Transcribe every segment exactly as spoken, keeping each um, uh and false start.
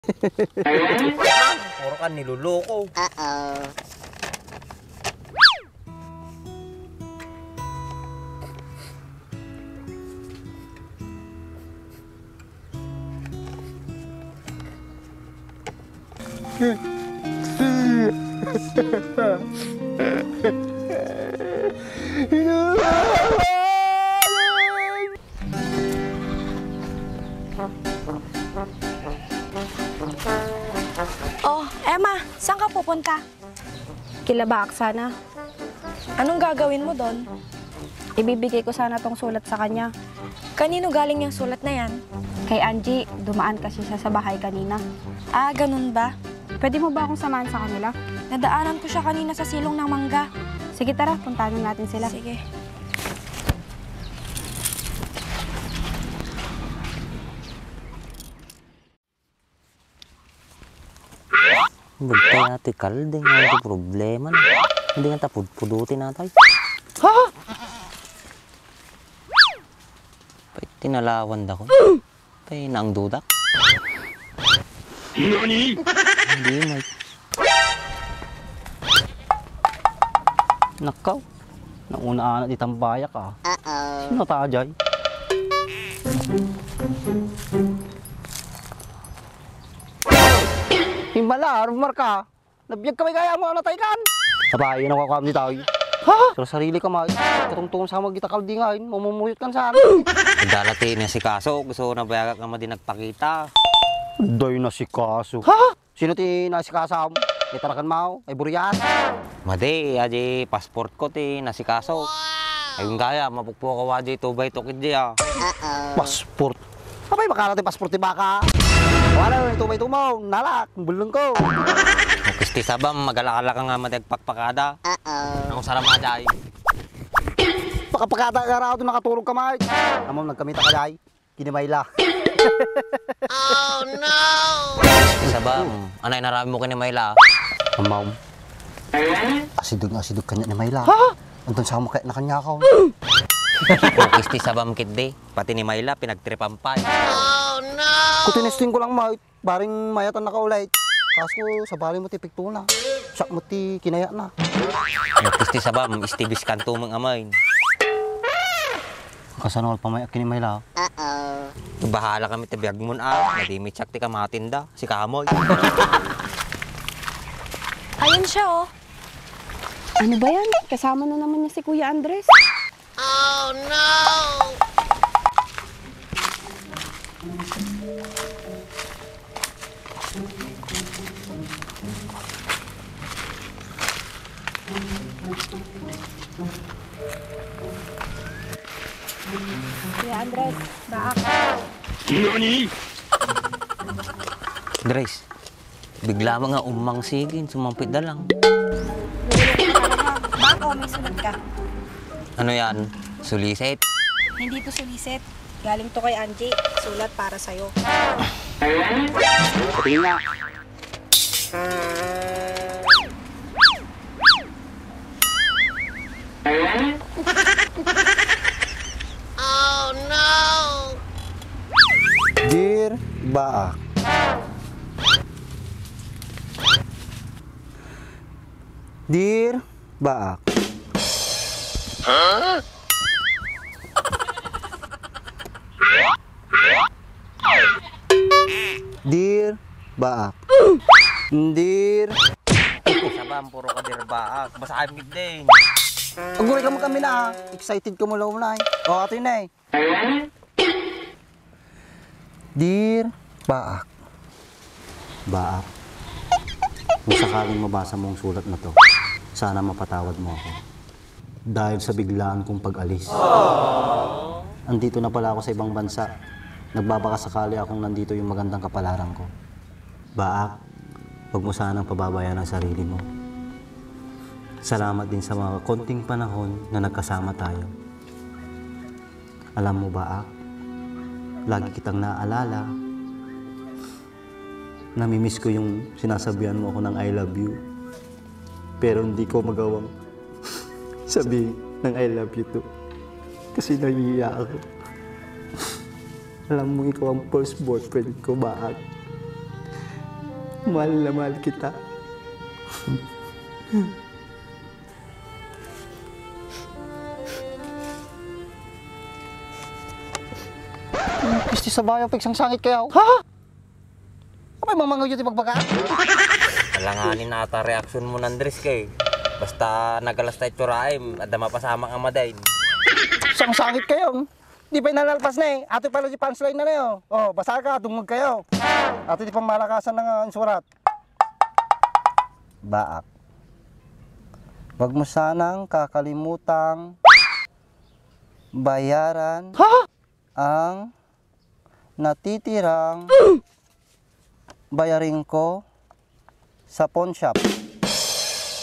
Puro ka niloloko. Oh, Emma, saan ka pupunta? Kila Baak sana. Anong gagawin mo doon? Ibibigay ko sana tong sulat sa kanya. Kanino galing yung sulat na yan? Kay Angie, dumaan kasi siya sa bahay kanina. Ah, ganun ba? Pwede mo ba akong samahan sa kanila? Nadaanan ko siya kanina sa silong ng mangga. Sige, tara, puntahan natin sila. Sige. Bagtay ati kalding, ano ti problema na? Hindi nga tapudpuduti natay. Ha? Pay tinalawan da ko. Pay naang dudak. Nani? Hindi, Mike. Nakaw. Nauna anak di tambayak, ah. Uh-oh. Sino ta, Jay? Himmala, rumar ka. Nabiag ka may kaya mo, natay kan. Sabay, ano ka kami tayo? Ha? Sarili ka, Mike. Katungtong sa magita kaldingan, mamumuyot kan saan? Dala ti nasikaso, gusto na bayagak nga madi nagpakita. Day nasikaso. Ha? Sino ti nasikasam? Itarakan mo, ay buriyas. Madi, aji passport ko ti nasikaso. Ayun kaya, mapukpukaw aji two by two kit di, ah. Passport? Apay, makana ti passport ti baka? Wala, two by two mo, nalak, bulong ko. Kisti sabam, magalakala ka nga madi agpakpakada. Ang saramaday. Pakapakada ka raw, doon nakaturog ka, Mike. Amom, nagkamita ka, day. Kini Mayla. Oh, no! Sabam, anay narami mo kini Mayla? Amam. Asidog nga asidog kanya ni Mayla. Ha? Anton sa mo kaya na kanya ako. Kisti sabam kit di, pati ni Mayla, pinagtripampay. Oh, no! Kutinesting ko lang, Mike. Baring mayatan nakaulay. Kasko, sabali mo ti piktuna. Sak mo ti kinaya na. Kisti sabam, istibis kanto mong amain. Kasano pamayak kini Mayla? Uh-oh. Bahala kami ti biag mo, ah. Nadimi siak ti kamatinda. Si Kamoy. Ayun siya, oh. Ano ba yan? Kasama na naman niya si Kuya Andres. Oh, no! Kuya Andres, baak. Nani? Andres, bigla mo nga umang sigin, sumampit da lang. Baak o, may sulat ka? Ano yan? Sulisit? Hindi to sulisit. Galing to kay Angie. Sulat para sa'yo. Patingin nga. Oh, no! Dear Baak. Dear Baak. Dear Baak. Dear. Sabam, puro ka Dear Baak. Basahin mo din. Aguray ka mo kami na, ah. Excited ka mo lang, unay. O, ato yun, eh. Dear Baak. Baak. Kung sakaling mabasa mo ang sulat na to, sana mapatawad mo ako. Dahil sa biglaan kong pag-alis. Andito na pala ako sa ibang bansa. Nagbabakasakali akong nandito yung magandang kapalaran ko. Baak, huwag mo sanang pababayaan ang sarili mo. Salamat din sa mga konting panahon na nagkasama tayo. Alam mo, Baak, lagi kitang naalala. Namimiss ko yung sinasabihan mo ako ng "I love you." Pero hindi ko magawang sabihin ng "I love you too." Kasi nahihiya ako. Alam mo, ikaw ang first boyfriend ko, Baak. Mahal na mahal kita. Pisti sa bayaw, pigsangsangit kayo. Ha? Apay, mamangaw yu ti pagbaga? Alanganin ata reaksyon mo, Andres, kay basta nagalas ta itsuraem, adda mapasamak a madain. Sangsangit kayo. Di pay nalpas na eh. Ato pala di punchline na na, oh. Oh, basa ka, dungog kayo. Ato di pamalakasan na nga insurat. Baak. Wag mo sanang kakalimutang bayaran Ha? ang natitirang bayarin ko sa pawn shop.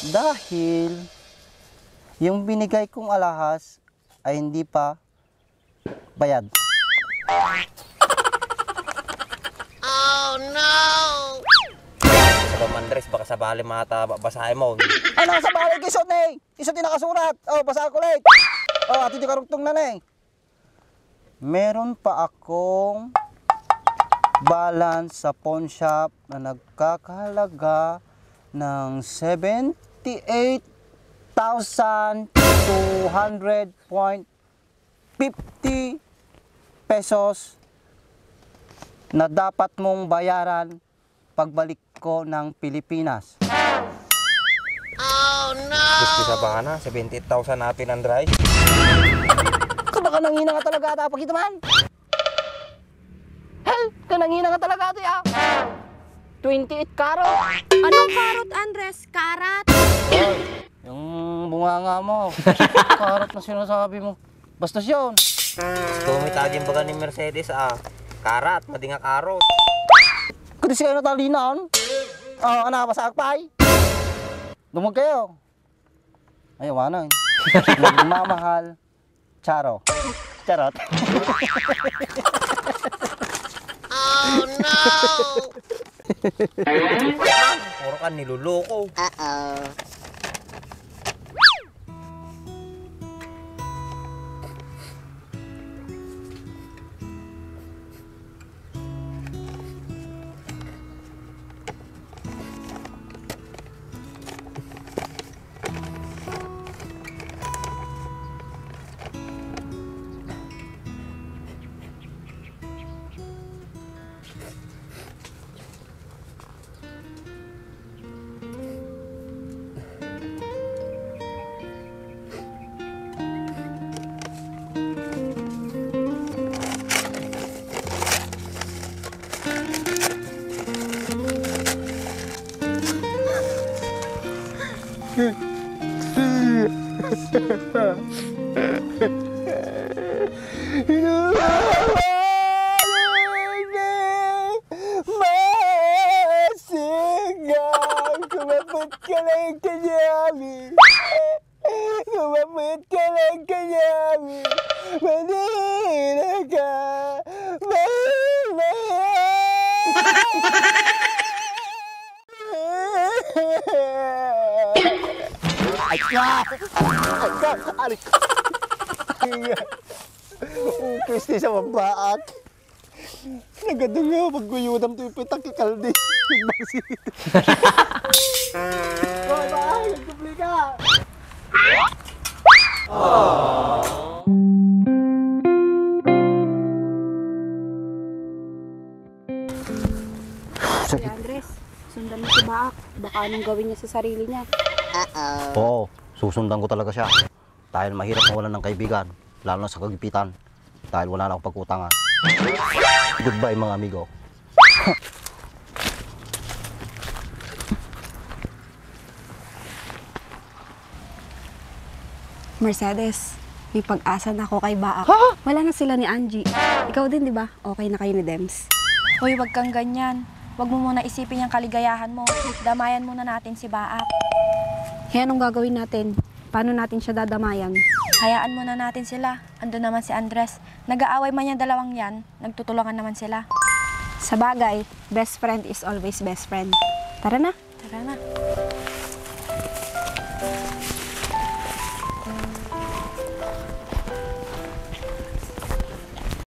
Dahil yung binigay kong alahas ay hindi pa bayad. Sa Andres, baka sabali mata ba-, basahin mo. Ano sabali? Kisot na eh. Kisot yung nakasurat. Oh, basa ko ulit. Oh, ato di karugtong na na eh. Meron pa akong balance sa pawn shop na nagkakahalaga ng seventy-eight thousand two hundred point fifty pesos na dapat mong bayaran pagbalik ko ng Pilipinas. Diyos ko, sa bana, seventy-eight thousand na pinandrive. Kada ka nangina nga talaga ata, pagita man. Hel, ka nangina nga talaga ata, ah. Twenty-eight karot. Anong karot, Andres? Karat? Yung bunganga mo. Karot na sinasabi mo. Bastos yun. Tumita din baga ni Mercedes, ah. Karat, madi nga karot. Kundi si kayo natalinan. Oh, ana, basa akpay. Dumag kayo. Ay, awanan. Nagmamahal. Charo. Charot. Puro ka niloloko. Masingang, kumapit ka lang kanyari. Kumapit ka lang kanyari. Manira ka. Manira. Ay, ka! Ay, ka! Aray ko! Upis ni sa mabaak. Nagadungaw, magguyudam to yung pitak ikaldi. Magbangsit. Hoy, bahay, nagpublika! Kuya Andres, sundan mo si Baak. Baka anong gawin niya sa sarili niya. Oo, susundan ko talaga siya. Dahil mahirap mawalan ng kaibigan, lalo na sa kagipitan. Dahil wala na akong pagkutangan. Goodbye, mga amigo. Mercedes, may pag-asa na ako kay Baak. Ha? Wala na sila ni Angie. Ikaw din, di ba? Okay na kayo ni Dems. Hoy, wag kang ganyan. Wag mo muna isipin yung kaligayahan mo. Damayan muna natin si Baak. Kaya anong gagawin natin? Paano natin siya dadamayan? Hayaan muna natin sila. Ando naman si Andres. Nag-aaway man yung dalawang yan, nagtutulungan naman sila. Sa bagay, best friend is always best friend. Tara na. Tara na.